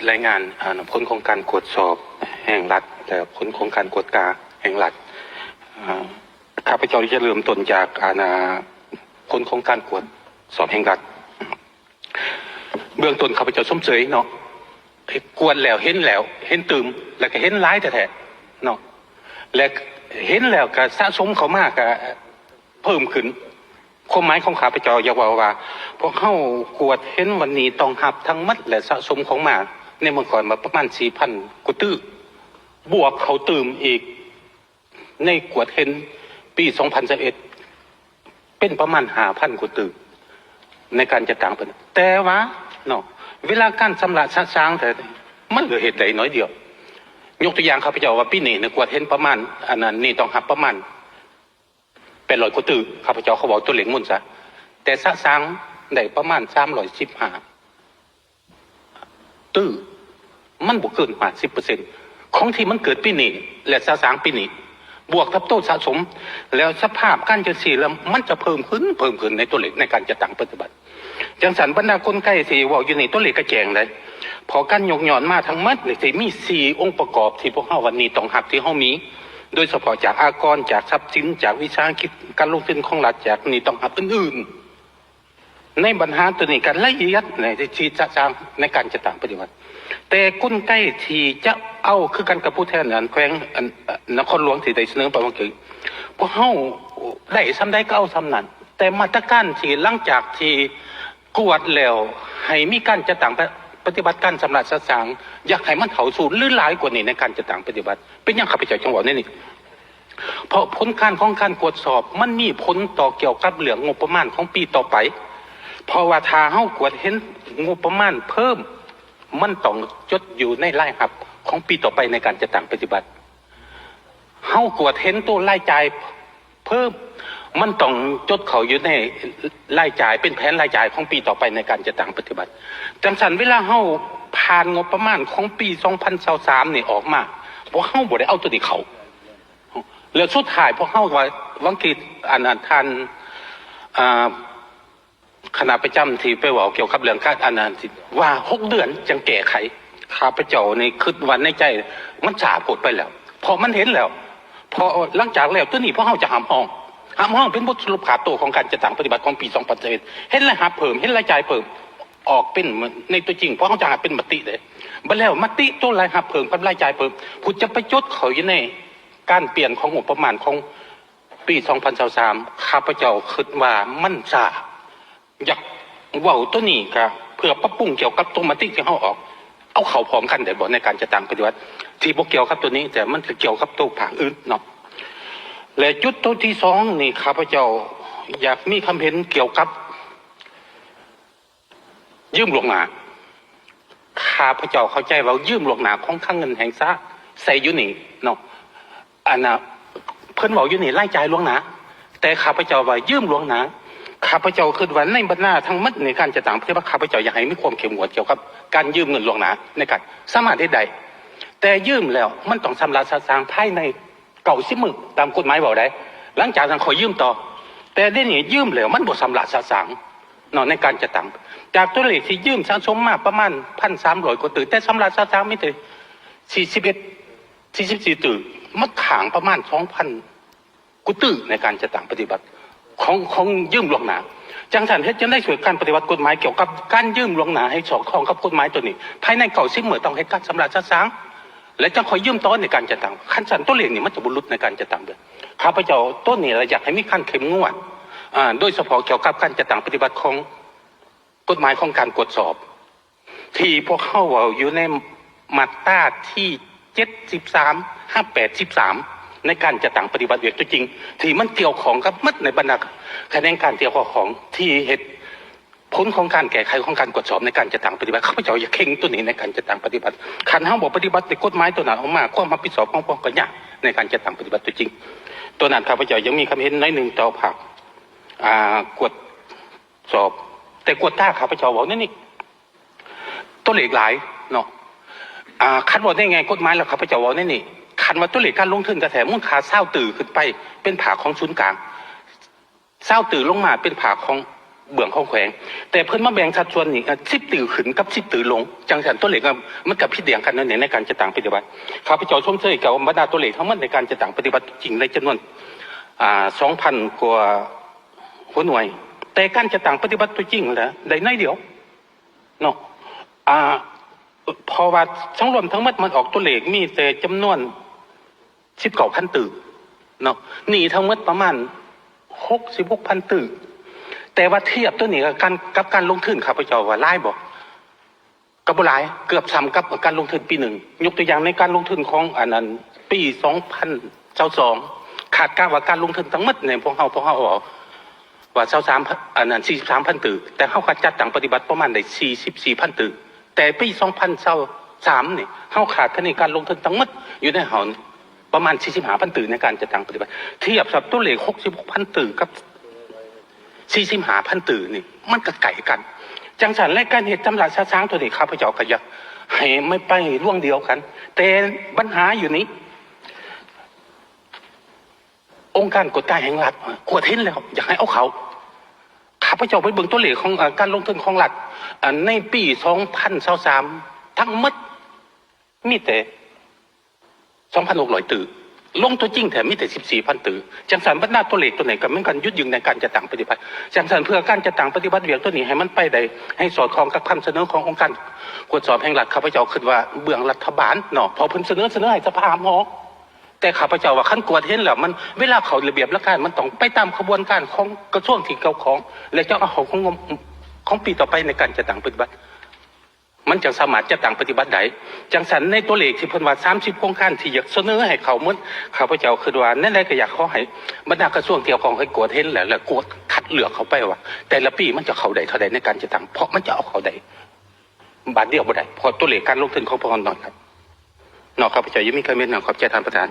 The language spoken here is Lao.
ລາຍງານ ອາ ຜົນຂອງການກວດສອບແຫ່ງລັດ ແລະ ຜົນຂອງການກວດກາແຫ່ງລັດ. ອາ ຂ້າພະເຈົ້າຈະເລີ່ມຕົ້ນຈາກ ອາ ນາ ຜົນຂອງການກວດສອບແຫ່ງລັດ. ເບື້ອງຕົ້ນຂ້າພະເຈົ້າຊົມເຊີຍເນາະ, ກວດແລ້ວເຫັນແລ້ວ ເຫັນຕື່ມ ແລ້ວກໍເຫັນຫຼາຍແທ້ໆເນາະ ແລະ ເຫັນແລ້ວກໍສະສົມເຂົ້າມາກໍເພີ່ມຂຶ້ນ. ຄວາມໝາຍຂອງຂ້າພະເຈົ້າຢາກເວົ້າວ່າ ພວກເຮົາກວດເຫັນວ່າໜີ້ຕ້ອງຮັບທັງໝົດ ແລະ ສະສົມເຂົ້າມາໃນເມື່ອກ່ອນວ່າປະມານສີ່ພັນກວ່າຕື້ ບວກເຂົ້າຕື່ມອີກ ໃນກວດເຫັນປີສອງພັນຊາວເອັດ ເປັນປະມານຫ້າພັນກວ່າຕື້ ໃນການຈັດຕັ້ງເພິ່ນ. ແຕ່ວ່າເນາະ ເວລາການຊຳລະສະສາງແທ້ ມັນເຫຼືອເຮັດໄດ້ໜ້ອຍດຽວ. ຍົກຕົວຢ່າງ ຂ້າພະເຈົ້າວ່າປີນີ້ນະ ກວດເຫັນປະມານ ອັນນັ້ນ ໜີ້ຕ້ອງຮັບປະມານແປດຮ້ອຍກວ່າຕື້ ຂ້າພະເຈົ້າຂໍເວົ້າຕົວເລກມູນຊະ ແຕ່ສະສາງໄດ້ປະມານສາມຮ້ອຍສິບຫ້າ ຕື້ ມັນບໍ່ເກີນຫ້າສິບເປີເຊັນຂອງທີ່ມັນເກີດປີນີ້ ແລະ ສະສາງປີນີ້ ບວກກັບໂຕສະສົມ ແລ້ວສະພາບການຈັ່ງຊີ້ແລ້ວ ມັນຈະເພີ່ມຂຶ້ນ ເພີ່ມຂຶ້ນໃນຕົວເລກໃນການຈັດຕັ້ງປະຕິບັດ. ຈັ່ງຊັ້ນ ບັນດາກົນໄກທີ່ເວົ້າຢູ່ນີ້ ຕົວເລກກະແຈ້ງເດ້ ເພາະການຍົກຍ້ອນມາທັງໝົດນີ້ ທີ່ມີສີ່ອົງປະກອບທີ່ພວກເຮົາວ່າໜີ້ຕ້ອງຮັບທີ່ເຮົາມີ ໂດຍສະເພາະຈາກອາກອນ, ຈາກຊັບສິນ, ຈາກວິສາຫະກິດການລົງທຶນຂອງລັດ, ຈາກໜີ້ຕ້ອງຮັບອື່ນໆ. ໃນບັນຫາຕົວນີ້ກໍລະອຽດໃນທີ່ຈະສ້າງໃນການຈັດຕັ້ງປະຕິບັດ, ແຕ່ກົນໄກທີ່ຈະເອົາຄືກັນກັບຜູ້ແທນອັນແຂວງອັນນະຄອນຫຼວງທີ່ໄດ້ສະເໜີໄປວ່າຄື ພວກເຮົາໄດ້ສ່ຳໃດກໍເອົາສ່ຳນັ້ນ, ແຕ່ມາດຕະການທີ່ຫຼັງຈາກທີ່ກວດແລ້ວໃຫ້ມີການຈັດຕັ້ງປະ ປະຕິບັດການຊຳລະສະສາງ ຢາກໃຫ້ມັນເທົ່າສູນ ຫຼື ຫຼາຍກວ່ານີ້ໃນການຈັດຕັ້ງປະຕິບັດ. ເປັນຫຍັງຂ້າພະເຈົ້າຈຶ່ງເວົ້າແນວນີ້? ເພາະຜົນການຂອງການກວດສອບມັນມີຜົນຕໍ່ກ່ຽວກັບເລື່ອງງົບປະມານຂອງປີຕໍ່ໄປ, ເພາະວ່າຖ້າເຮົາກວດເຫັນງົບປະມານເພີ່ມ, ມັນຕ້ອງຈົດຢູ່ໃນລາຍຮັບຂອງປີຕໍ່ໄປໃນການຈັດຕັ້ງປະຕິບັດ. ເຮົາກວດເຫັນໂຕລາຍຈ່າຍເພີ່ມ, ມັນຕ້ອງຈົດເຂົ້າຢູ່ໃນລາຍຈ່າຍ, ເປັນແຜນລາຍຈ່າຍຂອງປີຕໍ່ໄປໃນການຈັດຕັ້ງປະຕິບັດ. ຈັ່ງຊັ້ນ ເວລາເຮົາຜ່ານງົບປະມານຂອງປີສອງພັນຊາວສາມນີ້ອອກມາ, ພວກເຮົາບໍ່ໄດ້ເອົາໂຕນີ້ເຂົ້າ. ແລ້ວສຸດທ້າຍພວກເຮົາວ່າ ຫວັງກີ້ ອັນ ອັນ ທ່ານ ອ່າ ຄະນະປະຈຳທີ່ໄປເວົ້າກ່ຽວກັບເລື່ອງການ ອັນນັ້ນ ທີ່ວ່າຫົກເດືອນຈັ່ງແກ້ໄຂ, ຂ້າພະເຈົ້ານີ້ຄິດວ່າໃນໃຈ ມັນຊ້າໂພດໄປແລ້ວ ເພາະມັນເຫັນແລ້ວ, ເພາະຫຼັງຈາກແລ້ວໂຕນີ້ ພວກເຮົາຈະຮັບຮອງ ຮັບຮອງເປັນບົດສະຫຼຸບຄ່າໂຕຂອງການຈັດຕັ້ງປະຕິບັດຂອງປີສອງພັນຊາວເອັດ ເຫັນລາຍຮັບເພີ່ມ ເຫັນລາຍຈ່າຍເພີ່ມ ອອກເປັນໃນຕົວຈິງ ພວກເຮົາຈະຮັບເປັນມະຕິເດ້. ບັດແລ້ວມະຕິໂຕລາຍຮັບເພີ່ມກັບລາຍຈ່າຍເພີ່ມ ພຸດຈະໄປຈົດເຂົ້າຢູ່ໃນການປ່ຽນຂອງງົບປະມານຂອງປີສອງພັນຊາວສາມ ຂ້າພະເຈົ້າຄິດວ່າມັນຊ້າ. ຢາກເວົ້າໂຕນີ້ກະເພື່ອປັບປຸງກ່ຽວກັບໂຕມະຕິທີ່ເຮົາອອກ ເອົາເຂົ້າພ້ອມກັນໄດ້ບໍ່ ໃນການຈັດຕັ້ງປະຕິບັດ ທີ່ບໍ່ກ່ຽວກັບໂຕນີ້ ແຕ່ມັນກະກ່ຽວກັບໂຕພາກອື່ນເນາະ. ແລະ ຈຸດໂຕທີສອງນີ້ ຂ້າພະເຈົ້າຢາກມີຄຳເຫັນກ່ຽວກັບ ຢືມລ່ວງໜ້າ. ຂ້າພະເຈົ້າເຂົ້າໃຈວ່າຢືມລ່ວງໜ້າຂອງຄັງເງິນແຫ່ງຊາດໃສ່ຢູ່ນີ້ເນາະ ອັນນ່າ ເພິ່ນເວົ້າຢູ່ນີ້ລາຍຈ່າຍລ່ວງໜ້າ, ແຕ່ຂ້າພະເຈົ້າວ່າຢືມລ່ວງໜ້າ. ຂ້າພະເຈົ້າຄິດວ່າໃນບັນດາທັງໝົດໃນການຈັດຕັ້ງປະຕິບັດ ຂ້າພະເຈົ້າຢາກໃຫ້ມີຄວາມເຂັ້ມງວດກ່ຽວກັບການຢືມເງິນລ່ວງໜ້າໃນການສາມາດເຮັດໄດ້, ແຕ່ຢືມແລ້ວມັນຕ້ອງຊຳລະສະສາງພາຍໃນ ເກົ້າສິບມື້ຕາມກົດໝາຍເວົ້າໄດ້. ຫຼັງຈາກນັ້ນຄ່ອຍຢືມຕໍ່, ແຕ່ດຽວນີ້ຢືມແລ້ວມັນບໍ່ຊຳລະສະສາງເນາະ ໃນການຈັດຕັ້ງ. ຈາກຕົວເລກທີ່ຢືມສະສົມມາປະມານພັນສາມຮ້ອຍກວ່າຕື້, ແຕ່ຊຳລະສະສາງມີແຕ່ສີ່ສິບເອັດ ສີ່ສິບສີ່ຕື້, ມັນຄ້າງປະມານສອງພັນກວ່າຕື້ໃນການຈັດຕັ້ງປະຕິບັດຂອງ ຂອງຢືມລ່ວງໜ້າ. ຈັ່ງຊັ້ນເຮັດຈັ່ງໃດຊ່ວຍການປະຕິບັດກົດໝາຍກ່ຽວກັບການຢືມລ່ວງໜ້າໃຫ້ສອດຄ່ອງກັບກົດໝາຍຕົວນີ້ ພາຍໃນເກົ້າສິບມື້ຕ້ອງເຮັດການຊຳລະສະສາງ ແລະ ຈັ່ງຄ່ອຍຢືມຕໍ່ໃນການຈັດຕັ້ງ. ຄັນຊັ້ນຕົວເລກນີ້ມັນຈະບໍ່ຫຼຸດໃນການຈັດຕັ້ງເດີ. ຂ້າພະເຈົ້າຕົວນີ້ລະຢາກໃຫ້ມີການເຂັ້ມງວດ ອາ ໂດຍສະເພາະກ່ຽວກັບການຈັດຕັ້ງປະຕິບັດຂອງກົດໝາຍຂອງການກວດສອບ ທີ່ພວກເຮົາເວົ້າຢູ່ໃນມາດຕາທີເຈັດສິບສາມ ຫາ ແປດສິບສາມ ໃນການຈັດຕັ້ງປະຕິບັດວຽກຕົວຈິງ ທີ່ມັນກ່ຽວຂ້ອງກັບໝົດໃນບັນດາຂະແໜງການທີ່ກ່ຽວຂ້ອງ ທີ່ເຮັດ ຜົນຂອງການແກ້ໄຂຂອງການກວດສອບໃນການຈັດຕັ້ງປະຕິບັດ, ຂ້າພະເຈົ້າຢາກເຄັ່ງໂຕນີ້ໃນການຈັດຕັ້ງປະຕິບັດ. ຄັນເຮົາບໍ່ປະຕິບັດໃນກົດໝາຍໂຕນັ້ນອອກມາ, ຄວາມຮັບຜິດຊອບຂອງພວກເຮົາກໍຍາກໃນການຈັດຕັ້ງປະຕິບັດຕົວຈິງ. ໂຕນັ້ນຂ້າພະເຈົ້າຍັງມີຄຳເຫັນໜ້ອຍໜຶ່ງຕໍ່ພາກ ອ່າ ກວດສອບ, ແຕ່ກວດກາຂ້າພະເຈົ້າເວົ້າແນວນີ້ ຕົວເລກຫຼາຍເນາະ. ອ່າ ຄັນເວົ້າໃນແງ່ກົດໝາຍແລ້ວ ຂ້າພະເຈົ້າເວົ້າແນວນີ້, ຄັນວ່າຕົວເລກການລົງທຶນແທ້ໆ ມູນຄ່າຊາວຕື້ຂຶ້ນໄປ ເປັນພາກຂອງສູນກາງ, ຊາວຕື້ລົງມາເປັນພາກຂອງ ເບື້ອງຂອງແຂວງ ແຕ່ເພິ່ນມາແບ່ງສັດສ່ວນນີ້ ເອີ່ ສິບຕື້ຂຶ້ນກັບສິບຕື້ລົງ ຈັ່ງຊັ້ນຕົວເລກມັນກໍຜິດດຽງກັນນັ້ນເອງໃນການຈັດຕັ້ງປະຕິບັດ. ຂ້າພະເຈົ້າຊົມເຊີຍກັບບັນດາຕົວເລກທັງໝົດໃນການຈັດຕັ້ງປະຕິບັດຕົວຈິງໃນຈຳນວນ ອ່າ ສອງພັນກວ່າຫົວໜ່ວຍ, ແຕ່ການຈັດຕັ້ງປະຕິບັດຕົວຈິງລະໄດ້ໜ້ອຍດຽວເນາະ ອ່າ ເພາະວ່າສັງລວມທັງໝົດມັນອອກຕົວເລກມີແຕ່ຈຳນວນ ສິບເກົ້າພັນຕື້ເນາະ, ໜີ້ທັງໝົດປະມານຫົກສິບຫົກພັນຕື້. ແຕ່ວ່າທຽບຕົວນີ້ກັບການ ກັບການລົງທຶນ ຂ້າພະເຈົ້າວ່າຫຼາຍບໍ່? ກໍບໍ່ຫຼາຍ, ເກືອບສ່ຳກັບການລົງທຶນປີໜຶ່ງ. ຍົກຕົວຢ່າງໃນການລົງທຶນຂອງອັນນັ້ນ ປີສອງພັນຊາວສອງ ຄາດກະວ່າການລົງທຶນທັງໝົດໃນພວກເຮົາ ພວກເຮົາເອົາວ່າຊາວສາມ ອັນນັ້ນ ສີ່ສິບສາມພັນຕື້, ແຕ່ເຮົາກໍຈັດຕັ້ງປະຕິບັດປະມານໄດ້ສີ່ສິບສີ່ພັນຕື້. ແຕ່ປີສອງພັນຊາວສາມນີ້ ເຮົາຄາດຄະເນການລົງທຶນທັງໝົດຢູ່ໃນເຮົາປະມານສີ່ສິບຫ້າພັນຕື້ໃນການຈັດຕັ້ງປະຕິບັດ. ທຽບກັບຕົວເລກຫົກສິບຫົກພັນຕື້ກັບສີ່ສິບຫ້າພັນຕື້ນີ້ ມັນກໍໃກ້ກັນ. ຈັ່ງຊັ້ນແລະ ການເຮັດຊຳລະສະສາງຕົວນີ້ ຂ້າພະເຈົ້າກໍຢາກໃຫ້ມັນໄປລວງດຽວກັນ, ແຕ່ບັນຫາຢູ່ນີ້ ອົງການກວດກາແຫ່ງລັດ ກວດເຫັນແລ້ວ ຢາກໃຫ້ເອົາເຂົ້າ. ຂ້າພະເຈົ້າໄປເບິ່ງຕົວເລກຂອງ ເອີ່ ການລົງທຶນຂອງລັດ ອັນ ໃນປີສອງພັນຊາວສາມ ທັງໝົດມີແຕ່ສອງພັນຫົກຮ້ອຍຕື້, ລົງຕົວຈິງແທ້ມີແຕ່ສິບສີ່ພັນຕື້. ຈັ່ງຊັ້ນບັນດາຕົວເລກຕົວນີ້ກໍແມ່ນການຢຸດຢືນໃນການຈັດຕັ້ງປະຕິບັດ. ຈັ່ງຊັ້ນເພື່ອການຈັດຕັ້ງປະຕິບັດວຽກຕົວນີ້ໃຫ້ມັນໄປໄດ້ ໃຫ້ສອດຄ່ອງກັບຄຳສະເໜີຂອງອົງການກວດສອບແຫ່ງລັດ, ຂ້າພະເຈົ້າຄິດວ່າເບື້ອງລັດຖະບານເນາະ ເພາະເພິ່ນສະເໜີ ສະເໜີໃຫ້ສະພາຮັບຮອງ. ແຕ່ຂ້າພະເຈົ້າວ່າຄັນກວດເຫັນແລ້ວ ມັນ ເວລາເຂົ້າລະບຽບຫຼັກການ ມັນຕ້ອງໄປຕາມຂະບວນການຂອງກະຊວງທີ່ກ່ຽວຂ້ອງ ແລະ ຈະເອົາເຂົ້າຂອງງົບຂອງປີຕໍ່ໄປໃນການຈັດຕັ້ງປະຕິບັດ ມັນຈັ່ງສາມາດຈັດຕັ້ງປະຕິບັດໄດ້. ຈັ່ງຊັ້ນໃນຕົວເລກທີ່ເພິ່ນວ່າສາມສິບໂຄງການທີ່ຢາກສະເໜີໃຫ້ເຂົ້າໝົດ ຂ້າພະເຈົ້າຄິດວ່າແນວໃດກໍຢາກຂໍໃຫ້ບັນດາກະຊວງທີ່ກ່ຽວຂ້ອງໃຫ້ກວດເຫັນແລ້ວ ແລະ ກວດຄັດເລືອກເຂົ້າໄປວ່າ ແຕ່ລະປີມັນຈະເຂົ້າໄດ້ເທົ່າໃດໃນການຈັດຕັ້ງ ເພາະມັນຈະເອົາເຂົ້າໄດ້ບາດດຽວບໍ່ໄດ້ ເພາະຕົວເລກການລົງທຶນຂອງພວກເຮົານ້ອຍຄັບ. ເນາະ ຂ້າພະເຈົ້າຍັງມີຄຳເຫັນນຳ ຂອບໃຈທ່ານປະທານ.